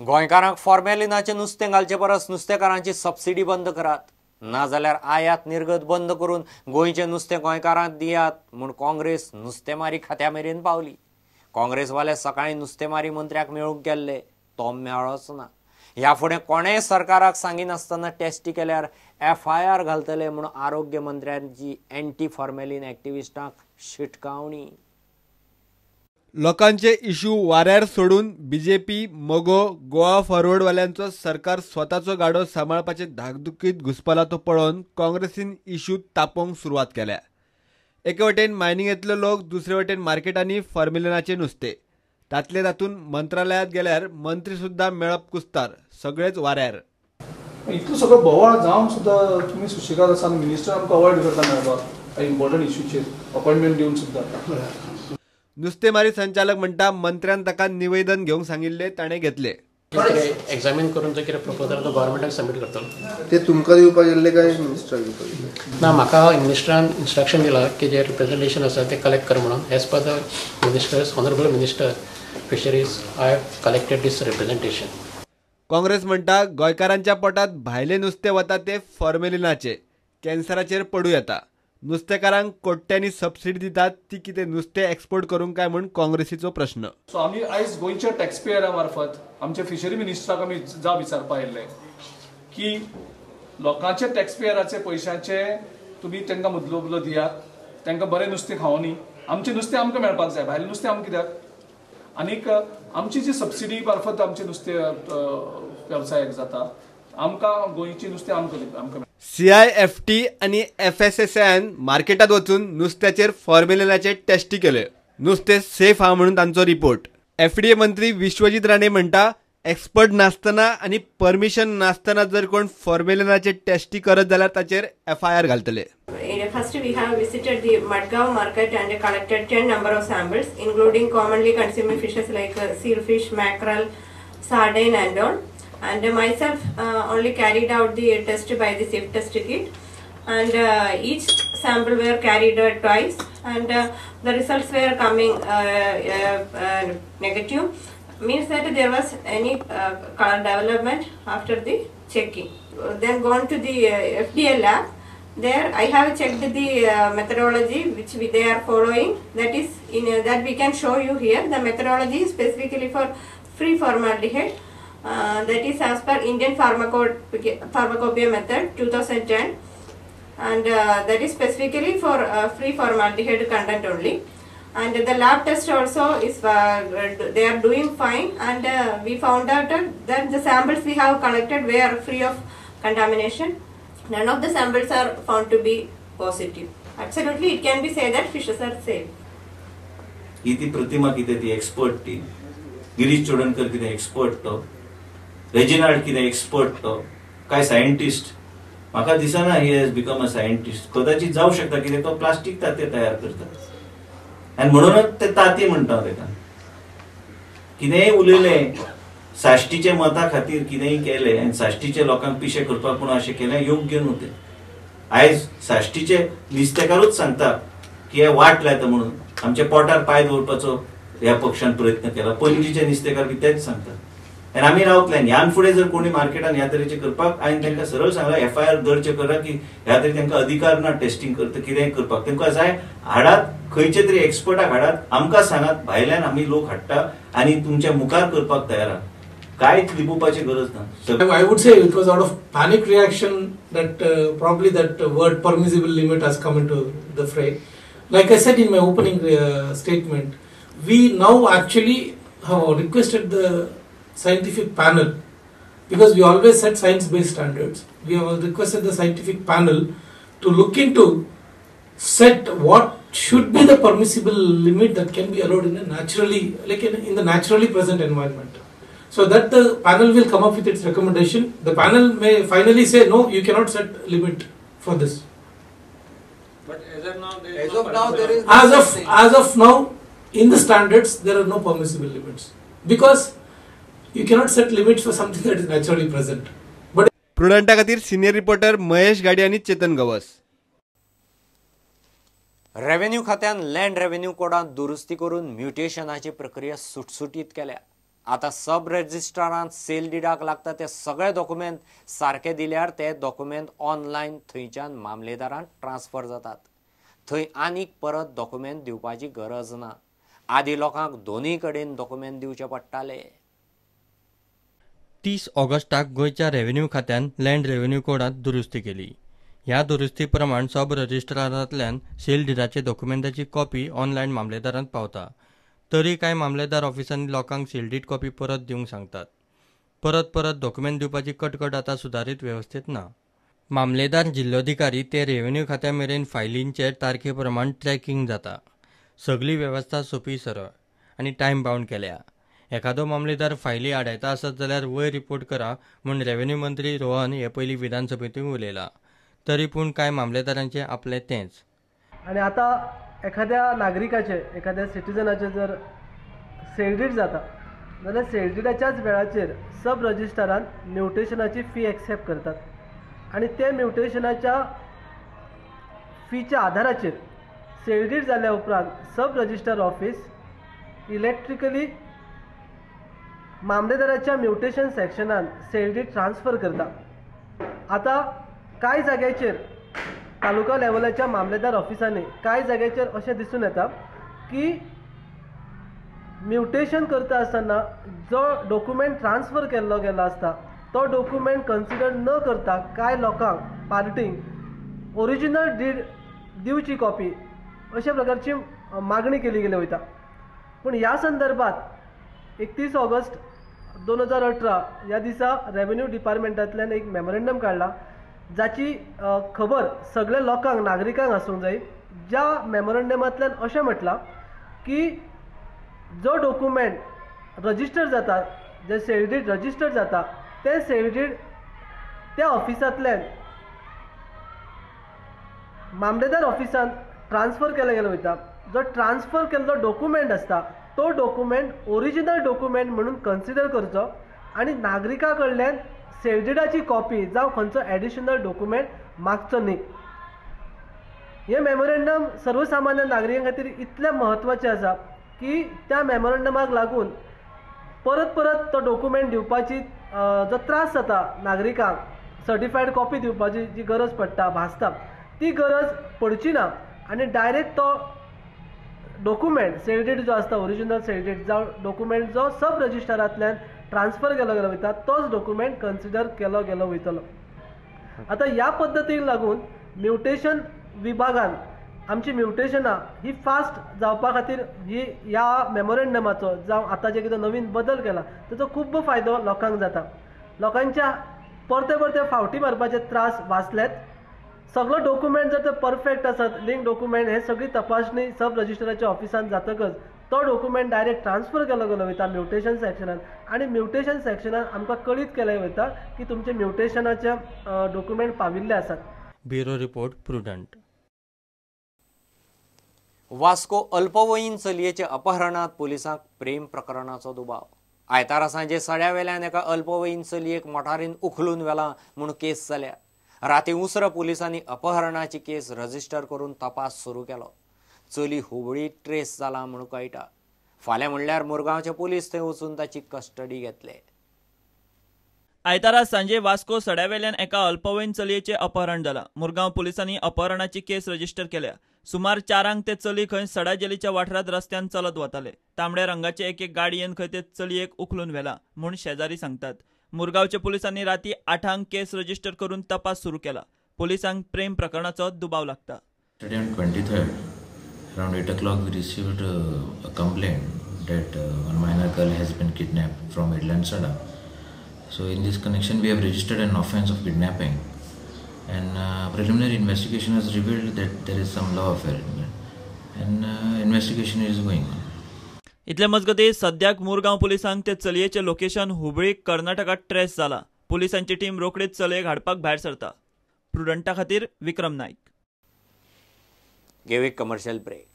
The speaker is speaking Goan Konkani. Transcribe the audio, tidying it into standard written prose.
गोंयकारांक फॉर्मेलिनाचें नुस्तें घालचे परस नुस्तेकारांची सबसिडी बंद करात, नाजाल्यार आयात निर्गत बंद करून गोंयचें नुस्तें गोंयकारांक दियात म्हूण काँग्रेस नुस्तेमारी खात्या मेरेन पावली. काँग्रेसवाले सकाळीं नुस्तेमारी मंत्र्याक मेळूंक गेल्ले, तो मेळ्ळोच ना. ह्या फुडें कोणेय सरकाराक सांगिनासतना टेस्टी केल्यार एफआयआर घालतले म्हूण आरोग्य मंत्र्यांची एंटी फॉर्मेलीन एक्टिविस्टांक शिटकावणी. लोकांचे इश्यू वाऱ्यार सोडून बीजेपी, मगो, गोवा फॉरवर्डवाल्यांचो सरकार स्वताचो गाडो सांबाळपाचे धाकधुकीत घुसपला तो पळोवन काँग्रेसीन इश्यू तापोवंक सुरवात केल्या. एके वटेन मायनिंगेंतले लोक, दुसरे वटेन मार्केटांनी फॉर्मेलिनाचे नुस्ते. तातले तातूंत मंत्रालयांत गेल्यार मंत्री सुद्दां मेळप कुस्तार, सगळेच वाऱ्यार. इतलो सगळो बोवाळ जावन सुद्दां तुमी सुशेगाद आसा आनी मिनिस्टर आमकां अवॉयड करता मेळपाक इम्पॉर्टंट इश्यूचेर अपॉयंटमेंट दिवन सुद्दां. नुस्तेमारी संचालक म्हणटा मंत्र्यान ताका निवेदन घेवंक सांगिल्लें, ताणें घेतलें. एग्जामीन करून जो कितें प्रपोजल तो गव्हर्मेंटाक सबमीट करतलो. ते तुमकां दिवपाक गेल्ले काय मिनिस्टराक दिवपाक गेल्ले? ना, म्हाका मिनिस्टरान इन्स्ट्रक्शन दिलां की जे रिप्रेझेंटेशन आसा तें कलेक्ट कर म्हणून. As per the ministers, honourable minister fisheries, I have collected this representation. Congress म्हणटा गोंयकारांच्या पोटांत भायलें नुस्तें वता तें फॉर्मेलिनाचें, कॅन्सराचेर पडूं येता. नुस्तेकारांक कोट्यांनी सबसिडी दितात ती कितें नुस्तें एक्सपोर्ट करूंक काय म्हूण काँग्रेसीचो प्रश्न. सो आमी आयज गोंयच्या टॅक्सपेयरा मार्फत आमच्या फिशरी मिनिस्टराक आमी जाब विचारपा आयिल्ले की लोकांचे टॅक्सपेयराचे पयशांचे तुमी तांकां मुदलो दियात, तांकां बरें नुस्तें खावनी. आमचें नुस्तें आमकां मेळपाक जाय, भायलें नुस्तें आमकां कित्याक? आनीक आमची जी सबसिडी मार्फत आमचें नुस्तें वेवसायाक जाता, आमकां गोंयचें नुस्तें आमकां. CIFT आनी FSSAIन मार्केटांत वचून नुस्त्याचेर फॉर्मेलिनाचे टेस्टी केले. नुस्तें सेफ आहा म्हणून तांचो रिपोर्ट. FDA मंत्री विश्वजीत राणे म्हणटा एक्सपर्ट नासतना आनी परमिशन नासतना जर कोण फॉर्मेलिनाचे टेस्टी करत जाल्यार ताचेर एफआयआर घालतले. First we have visited the Madgaon market and collected 10 number of samples including commonly consumed fishes like seal fish, mackerel, sardine and all. And myself only carried out the test by the safe test kit, and each sample were carried out twice, and the results were coming negative, means that there was any color development after the checking. Then gone to the FDA lab. There I have checked the methodology which they are following, that is in that we can show you here. The methodology is specifically for free formaldehyde. That is as per Indian Pharmacopoeia method 2010, and that is specifically for free formaldehyde content only. And the lab test also is they are doing fine, and we found out that the samples we have collected were free of contamination. None of the samples are found to be positive. Absolutely, it can be said that fishes are safe. ही ती प्रतिमा कितें ती एक्सपर्ट ती, गिरीश चोडणकर कितें एक्सपर्ट तो, रेजिनाल्ड कितें एक्सपर्ट तो, काय सायंटिस्ट? म्हाका दिसना he has become a scientist. कदाचित जावं शकता कितें तो प्लास्टीक तांतें तयार करता आनी म्हणूनच ते तांती म्हणटा ताका. कितेंय उलयलें साश्टीच्या मता खातीर, कितेंय केलें आनी साश्टीच्या लोकांक पिशे करपाक पूण अशें केलें योग्य न्हू तें. आयज साश्टीचे नुस्तेकारूच सांगता की हे वाट लायता म्हणून आमच्या पोटार पांय दवरपाचो ह्या पक्षान प्रयत्न केला. पणजीचे नुस्तेकार बी तेच सांगता. आनी आमी रावतले ह्यान फुडें जर कोणी मार्केटान ह्या तरेचें करपाक, हांवें तांकां सरळ सांगलां एफआयआर दर्ज करा की ह्या तरेन तांकां अधिकार ना टेस्टिंग करता कितेंय करपाक. तांकां जाय हाडात खंयचे तरी एक्सपर्टाक हाडात, आमकां सांगात, भायल्यान आमी लोक हाडटा आनी तुमच्या मुखार करपाक तयार आहा. कांयच लिपोवपाची गरज ना. I would say it was out of panic reaction that probably that word permissible limit has come into the fray. Like I said in my opening statement, we now actually have requested the scientific panel, because we always set science-based standards. We have requested the scientific panel to look into set what should be the permissible limit that can be allowed in a naturally, like in the naturally present environment. So that the panel will come up with its recommendation. The panel may finally say no, you cannot set limit for this. But as of now, there is no as of now in the standards there are no permissible limits, because you cannot set limits for something that is naturally present. But प्रुडंटा खातीर सिनियर रिपोर्टर महेश गाडी आणि चेतन गवस. रेव्हेन्यू खात्यान लँड रेव्हेन्यू कोडांत दुरुस्ती करून म्युटेशनाची प्रक्रिया सुटसुटीत केल्या. आतां सब रजिस्ट्रारान सेल डिडाक लागता ते सगळे डॉक्युमेंट सारके दिल्यार ते डॉक्युमेंट ऑनलायन थंयच्यान मामलेदारान ट्रान्सफर जातात. थंय आनीक परत डॉक्युमेंट दिवपाची गरज ना. आदी लोकांक दोनूय कडेन डॉक्युमेंट दिवचे पडटाले. 30 ऑगस्टाक गोंयच्या रेव्हेन्यू खात्यान लँड रेव्हेन्यू कोडांत दुरुस्ती केली. ह्या दुरुस्ती प्रमाण सब रजिस्ट्रारांतल्यान सेल डिडाचे डॉक्युमेंटाची कॉपी ऑनलायन मामलेदारांत पावता. तरी कांय मामलेदार ऑफिसांनी लोकांक सेल डीड कॉपी परत दिवंक सांगतात. परत परत डॉक्युमेंट दिवपाची कटकट आतां सुदारीत वेवस्थेत ना. मामलेदार जिल्लोधिकारी ते रेव्हेन्यू खात्या मेरेन फायलींचेर तारखे प्रमाण ट्रॅकिंग जाता. सगळी वेवस्था सोपी सरळ आनी टायम बावंड केल्या. एखादो मामलेदार फायली आडायता आसत जाल्यार वयर रिपोर्ट करा म्हूण रेव्हेन्यू मंत्री रोहन हे पयलीं विधानसभेंतूय उलयला. तरी पूण कांय मामलेदारांचें आपलें तेंच. आनी आतां एखाद्या नागरिकाचे, एखाद्या सिटीजनाचे जर सेल डीड जाता जाल्यार सेल डिडाच्याच वेळाचेर सब रजिस्ट्रारान म्युटेशनाची फी एक्सेप्ट करतात आनी ते म्युटेशनाच्या फीच्या आधाराचेर सेल डीड जाल्या उपरांत सब रजिस्ट्रार ऑफिस इलेक्ट्रिकली मामलेदाराच्या म्युटेशन सेक्शनान सेल डीड ट्रान्सफर करता. आतां कांय जाग्याचेर तालुका लेवलाच्या मामलेदार ऑफिसांनी कांय जाग्याचेर अशें दिसून येता की म्युटेशन करता आसतना जो डॉक्युमेंट ट्रान्सफर केल्लो गेलो आसता तो डॉक्युमेंट कन्सिडर न करता कांय लोकांक पार्टींक ओरिजिनल did दिवची कॉपी अशा प्रकारची मागणी केली गेली वयता. पूण ह्या संदर्भात 31 ऑगस्ट 2018 ह्या दिसा रेव्हेन्यू डिपार्टमेंटांतल्यान एक मेमोरेंडम काडला जाची खबर सगळ्या लोकांक, नागरिकांक आसूंक जाय. ज्या मेमोरेंडमांतल्यान अशें म्हटलां की जो डॉक्युमेंट रजिस्टर जाता, जे सेल did register जाता ते सेल did त्या ऑफिसांतल्यान मामलेदार ऑफिसान ट्रान्सफर केले गेलो वयता. जो ट्रान्सफर केल्लो डॉक्युमेंट आसता तो डॉक्युमेंट ओरिजिनल डॉक्युमेंट म्हणून कन्सिडर करचो आनी नागरिका कडल्यान सेल डिडाची कॉपी जावं खंयचो एडिशनल डॉक्युमेंट मागचो न्ही. हें मेमोरेंडम सर्वसामान्य नागरिकां खातीर इतलें म्हत्वाचें आसा की त्या मेमोरेंडमाक लागून परत परत तो डॉक्युमेंट दिवपाची जो त्रास जाता नागरिकांक, सर्टिफायड कॉपी दिवपाची जी गरज पडटा भासता ती गरज पडची ना आनी डायरेक्ट तो डॉक्युमेंट सेल did जो आसता ओरिजिनल सेल did जावं डॉक्युमेंट जो सब रजिस्ट्रारांतल्यान ट्रान्सफर केलो गेलो वयता तोच डॉक्युमेंट कन्सिडर केलो गेलो वयतलो. आतां ह्या पद्दतीक लागून म्युटेशन विभागान आमची म्युटेशनां ही फास्ट जावपा खातीर ही ह्या मेमोरेंडमाचो जावं आतां जे कितें नवीन बदल केला ताचो खूब फायदो लोकांक जाता. लोकांच्या परते परते फावटी मारपाचे त्रास वाचलेत. सगळो डॉक्युमेंट जर ते परफेक्ट आसत, लिंक डॉक्युमेंट हे सगळी तपासणी सब रजिस्ट्राराच्या ऑफिसान जातकच तो डॉक्युमेंट डायरेक्ट ट्रान्सफर केलो गेलो वयता म्युटेशन सेक्शनान आनी म्युटेशन सेक्शनान आमकां कळीत केलें वयता की तुमचे म्युटेशनाचे डॉक्युमेंट पाविल्ले आसात. Bureau report, Prudent. Vasco अल्पवयीन चलयेच्या अपहरणांत पुलिसांक प्रेम प्रकरणाचो दुबाव. आयतारा सांजे सड्या वेल्यान एका अल्पवयीन चलयेक मोटारीन उखलून व्हेला म्हूण केस जाल्या. राती उसरां पुलिसांनी अपहरणाची केस रजिस्टर करून तपास सुरू केलो. चली हुबळी ट्रेस जाला म्हूण कळटा. फाल्यां म्हणल्यार मुरगांवचे पुलीस थंय वचून ताची कस्टडी घेतले. आयतारा सांजे वास्को सड्यावेल्यान एका अल्पवयीन चलयेचें अपहरण जालां. मुरगांव पुलिसांनी अपहरणाची केस रजिस्टर केल्या. सुमार 4 ते चली खंय सडा जेलीच्या वाठारांत रस्त्यान चलत वताले. तांबड्या रंगाचे एके गाडयेन खंय ते चलयेक उखलून व्हेला म्हूण शेजारी सांगतात. मुरगांवच्या पुलिसांनी राती 8 केस रजिस्टर करून तपास सुरू केला. पुलिसांक प्रेम प्रकरणाचो दुबाव लागता. Today on 23rd, around 8 o'clock, we received a complaint that one minor girl has been kidnapped from Midland Sada. So in this connection, we have registered an offence of kidnapping, and preliminary investigation has revealed that there is some love affair, and investigation is going on. इतले मजगती सद्याक मुरगांव पुलिसांक ते चलयेचें लोकेशन हुबळी कर्नाटकात ट्रेस जाला. पुलिसांची टीम रोखडीच चलयेक हाडपाक भायर सरता. प्रुडंटा खातीर विक्रम नायक. घेवया कमर्शियल ब्रेक.